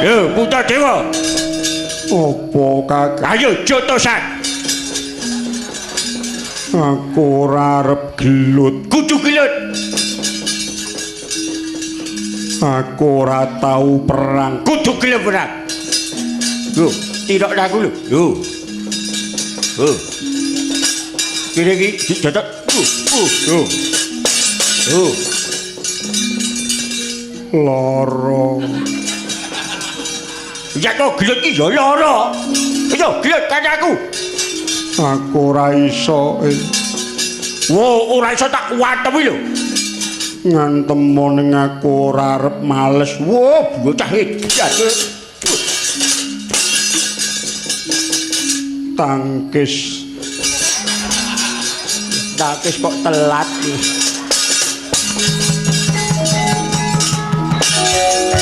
Yo, Puntadewa. Apa, Kakang? Ayo jotosan. Aku ora arep gelut. Kudu gelut. Aku ora tau perang. Kudu gelem perang. Yo, tirok aku lho. Yo. Yo. Kene iki dijotok. Yo. Yo. Lara. Ya kok gelut ki ya lara. Ayo gelut karo aku. Aku ora iso. Wo, ora iso tak kuwatem lho. Ngantemo ning aku ora arep males. Wo, bocah edan. Tangkis. Tangkis kok telat.